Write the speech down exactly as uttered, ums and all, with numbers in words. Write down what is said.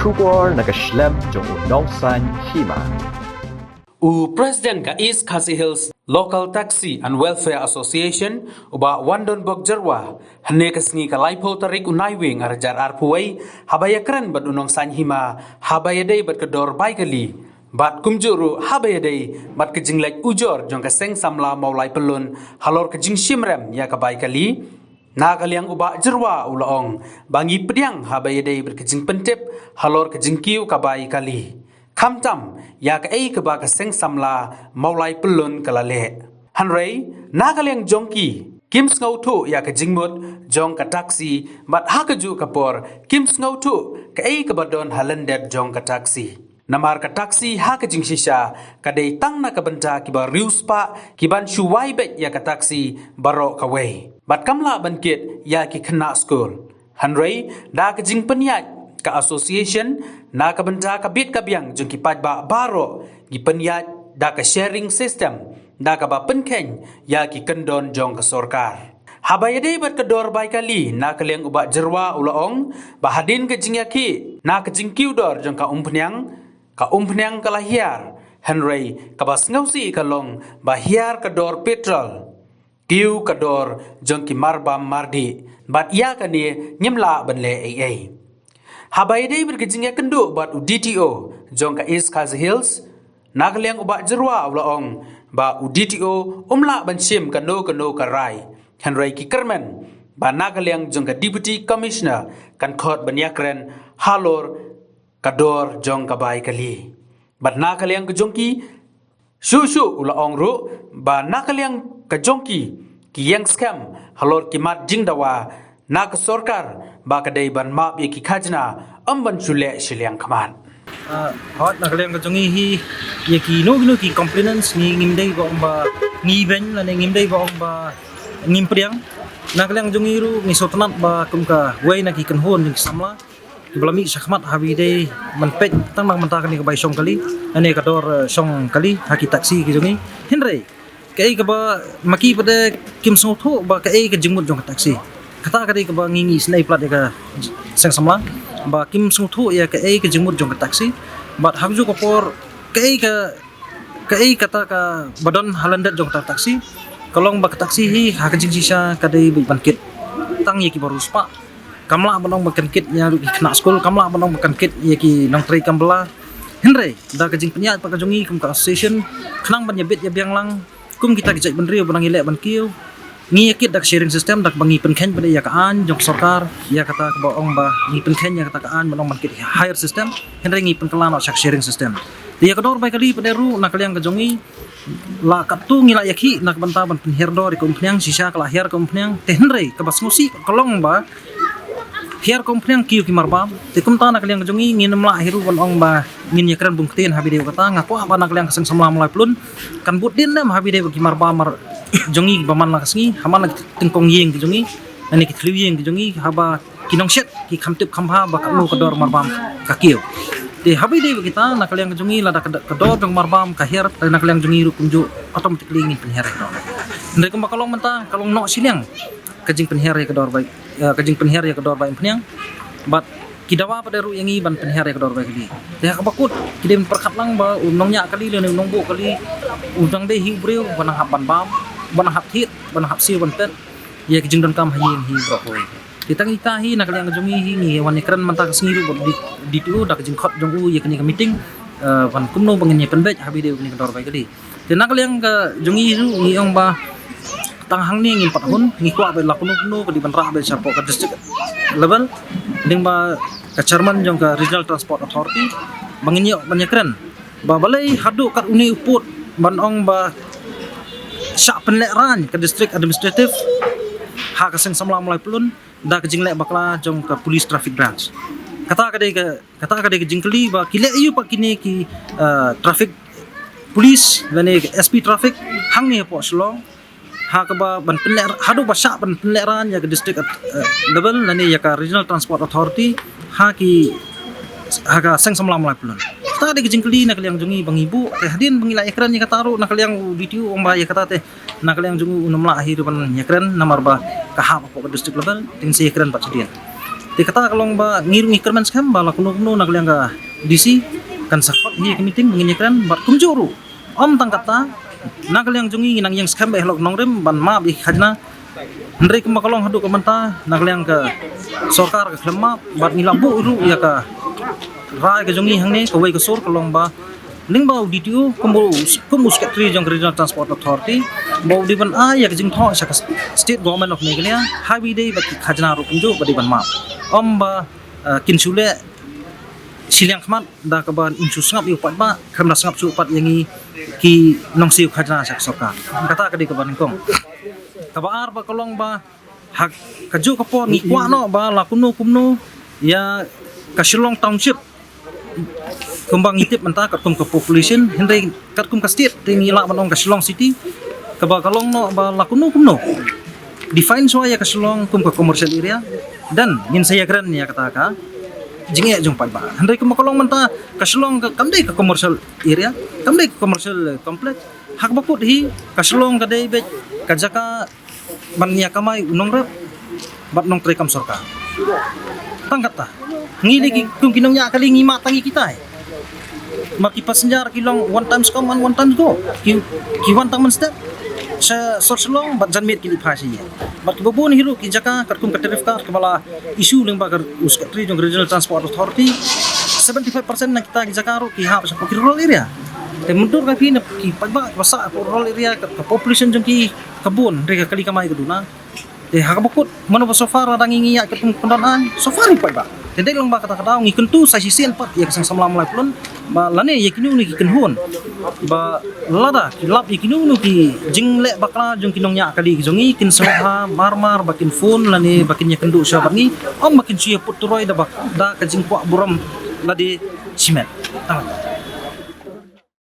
Khubor na ka shlem jong u Nongsaiñ Hima. U President ka East Khasi Hills Local Taxi and Welfare Association, u Bah Wandonbok Jyrwa, hynne ka sngi ka laiphew tarik u Naiwieng arhajar arphew wei, haba ïakren bad u Nongsaiñ Hima, haba ïadei bad ka dor bai kali, bad kumjuh ruh haba ïadei bad ka jingleit ujor jong ka Seng Samla Mawlai Pyllun halor ka jingshim rem ïa ka bai kali. Na ka liang u Bah Jyrwa u la ong ba ngi pdiang haba ïadei bad ka jingpyntip halor ka jingkiew ka bai kali, khamtam ïa kaei kaba ka Seng Samla Mawlai Pyllun ka la leh. Hynrei na ka liang jong ki, kim sngewthuh ïa ka jingmut jong ka taxi, bad ha kajuh ka por kim sngewthuh kaei kaba don ha lyndet jong ka taxi. Namar ka taxi ha ka jingshisha ka dei tang na ka bynta kiba riewspah kiban shu wai beit ïa ka taxi baroh kawei, bad kam lah ban kit ïa ki khynnah skul. Hynrei da ka jingpynïaid ka association, na ka bynta ka bit ka biang jong ki paidbah baroh, ki pynïaid da ka sharing system, da kaba pynkheiñ ïa ki kyndon jong ka sorkar. Haba ïadei bad ka dor bai kali, na ka liang u Bah Jyrwa u la ong ba hadien ka jingïakhih na ka jingkiew dor jong ka umphniang, ka umphniang ka la hiar, hynrei kaba sngewsih ka long ba hiar ka dor petrol, kiew ka dor jong ki marbam mardih, bad ïa kane ngim lah ban leh ei ei. Haba ïadei bad ka jingïakynduh bad u D T O jong ka East Khasi Hills, na ka liang u Bah Jyrwa u la ong ba u D T O um lah ban shim kano kano ka rai, hynrei ki kyrmen ba na ka liang jong ka Deputy Commissioner kan khot ban ïakren halor ka dor jong ka bai kali. Bad na ka liang ka jong ki, shuh shuh u la ong ruh ba na ka liang ka jong ki, ki ïeng skhem halor ki mat jingdawa na ka sorkar ba ka dei ban map ïa ki khajna, ym ban shu leh shiliang khmat. Ah, hooid, na ka liang ka jong ngi hi, ïa kino kino ki complaints ngi ngim dei ba ong ba ngi beiñ lane ngim dei ba ong ba ngim pdiang. Na ka liang jong ngi ruh ngi sngewtynnat ba kum kawei na ki kynhun jong ki samla kiba la mih shakhmat haba ïadei ban peit tang na ka bynta kane ka bai shong kali, lane ka dor, eh, shong kali ha ki taxi ki jong ngi. Hynrei kaei kaba ma ki pat de kim sngewthuh ba kaei ka jingmut jong ka taxi. Kata ka dei kaba ngi ngi snei palat ïa ka Seng Samla ba kim sngewthuh ïa kaei ka jingmut jong ka taxi. Bad ha kajuh ka por kaei ka, kaei kata kaba don ha lyndet jong ka taxi, ka long ba ka taxi hi ha ka jingshisha ka dei beit ban kit tang ïa kiba riewspah. Kam lah ban ong ba kan kit ïa ki khynnah skul, kam lah ban ong ba kan kit ïa ki nongtrei kam bylla. Hynrei da ka jingpynïaid pat ka jong ngi kum ka association, khnang ban ïabit ïabiang lang kum kita ki jaitbynriew ba nang ïaleh ban kiew, ngi ïakit da ka sharing system, da kaba ngi pynkheiñ pat ïa ka aiñ jong ka sorkar, ïa kata kaba ong ba ngi pynkheiñ ïa kata ka aiñ ban ong ban kit hire system, hynrei ngi pynkylla noh sha ka sharing system. Te ïa ka dor bai kali pat de ruh na ka liang ka jong ngi, la katto ngi la ïakhih na ka bynta ban pynhiar dor ïa ka umphniang, shisha ka la hiar ka umphniang. Te hynrei kaba sngewsih ka long ba hiar ka umphniang kiew ki marbam. Te kumta na ka liang ka jong ngi ngin ym lah hi ruh ban ong ba ngin ïakren bun ktien haba ïadei bad kata. Nga kwah ba na ka liang ka Seng Samla Mawlai Pyllun kan bud dien lem haba ïadei bad ki marbam mar jong ngi ba man la ka sngi, ha man la ki tyngkong ïing ki jong ngi, lane ki thliew ïing ki jong ngi, haba ki nongshet ki kham tip kham bha ba katno ka dor marbam ka kiew. Te haba ïadei bad kita na ka liang ka jong ngi, lada ka, ka dor jong marbam ka hiar, te na ka liang jong ngi ruh kumjuh automatically ngin pynhiar ïa ka dor. Hynrei kumba ka long mynta ka long noh shiliang ka jingpynhiar ïa ka dor bai, eh, ka jingpynhiar ïa ka dor bai umphniang. Bad ki dawa pat de ruh ïa ngi ban pynhiar ïa ka dor bai kali. Te ha kaba kut ki dei ban pyrkhat lang ba u nongñiah kali lane u nongbuh kali u dang dei hi u briew ba nang hap ban bam, ba nang hap thied, ba nang hap siew ban peit ïa ka jingdonkam ha ïing hi baroh kawei. Te tang ita hi na ka liang ka jong ngi hi ngi wan ïakren mynta ka sngi ruh bad D T O da ka jingkhot jong u ïa kane ka meeting, eh, ban kumno ba ngin ïa pynbeit haba ïadei bad kane ka dor bai kali. Te na ka liang ka jong ngi ruh ngi ong ba tang hangne ngim pat hun, ngi kwah ba la kumno kumno ka dei ban rah beit shapoh ka district level, lyngba ka chairman jong ka Regional Transport Authority, ba ngin ïoh ban ïakren ba balei haduh kat une u pud ban ong ba shah pynlehraiñ ka district administrative ha ka Seng Samla Mawlai Pyllun da ka jingleh bakla jong ka police traffic branch. Kata ka dei ka, kata ka dei ka jingkylli ba ki leh aïu pat kine ki, eh, traffic police lane S P traffic hangne hapoh Shillong, ha kaba ban pynleh, haduh ba shah ban pynlehraiñ ïa ka district, eh, level lane ïa ka Regional Transport Authority ha ki, ha ka Seng Samla Mawlai Pyllun. Kata ka dei ka jingkylli na ka liang jong ngi ba ngi buh, te hadien ba ngi la ïakren ïa kata ruh na ka liang u D T O u ong ba ïa kata te na ka liang jong u un ym lah hi ruh ban ïakren namar ba ka hap hapoh ka district level, te ngin sa ïakren pat shadien. Te kata ka long ba ngi ruh ngi kyrmen skhem ba la kumno kumno na ka liang ka D C kan sa khot hi ka meeting ba ngin ïakren bad kumjuh ruh. Ym tang kata, na ka liang jong ngi ngi nang ïeng skhem ba ïa ka nongrim ban map ïa ki khajna. Hynrei kumba ka long haduh ka mynta na ka liang ka sorkar ka khlem map bad ngi la buh ruh ïa ka rai ka jong ngi hangne, kawei ka sur ka long ba lyngba u D T O kum u, kum u secretary jong ka Regional Transport Authority ba u dei ban ai ïa ka jingthoh sha ka State Government of Meghalaya ha ba ïadei bad ki khajna ruh kumjuh ba dei ban map. Ym ba, eh, kin shu leh shiliang khmat da kaba im shu sngap ïa u paidbah, khlem da sngap shuh pat ïa ngi ki nongsiew khajna sha ka sorkar. Kata ka dei kaba nyngkong. Kaba ar ba ka long ba ha kajuh ka por ngi kwah noh ba la kumno kumno ïa ka Shillong Township kumba ngi tip mynta katkum ka population, hynrei katkum ka state te ngi lah ban ong ka Shillong City, kaba ka long noh ba la kumno kumno define shuwa ïa ka Shillong kum ka commercial area, dan ngin sa ïakren ïa kata ka jingeh jong paidbah. Hynrei kumba ka long mynta ka Shillong ka kam dei ka commercial area, kam dei ka commercial, eh, complex. Ha kaba kut hi ka Shillong ka dei beit ka jaka ban ïa kamai u nongrep bad nongtrei kam sorkar. Tang kata, ngi dei ki kum ki nongñiah kali ngi mad tang ïa kitai. Ma ki passenger ki long one times come and one times go. Ki, ki wan tang mynstep sha sor Shillong bad janmiet ki leit phai sha ïing. Bad kiba bun hi ruh ki jaka katkum ka tariff card kaba la issue lyngba ka u secretary jong Regional Transport Authority, seventy five percent na kita ki jaka ruh ki hap sha ki rural area. Te mynta ka phi na ki paidbah kiba sah rural area, ka, ka population jong ki ka bun, hynrei ka kali kamai ka duna. Te ha kaba kut mano ba so far lada ngi ngi ïa katkum ka pyndon aiñ, so far ngi paidbah. Te dei long ba kata ka daw ngi kyntu sa shisien pat ïa ka Seng Samla Mawlai Pyllun ba lane ïa kino kino ki kynhun ba lada ki lap ïa kino kino ki jingleh bakla jong ki nongñiah kali ki jong ngi, kin sngewbha mar mar ba kin phone lane ba kin ïakynduh shuwa bad ngi, ym ba kin shu ïa put turoi da ba da ka jingkwah burom lade shimet. Tang.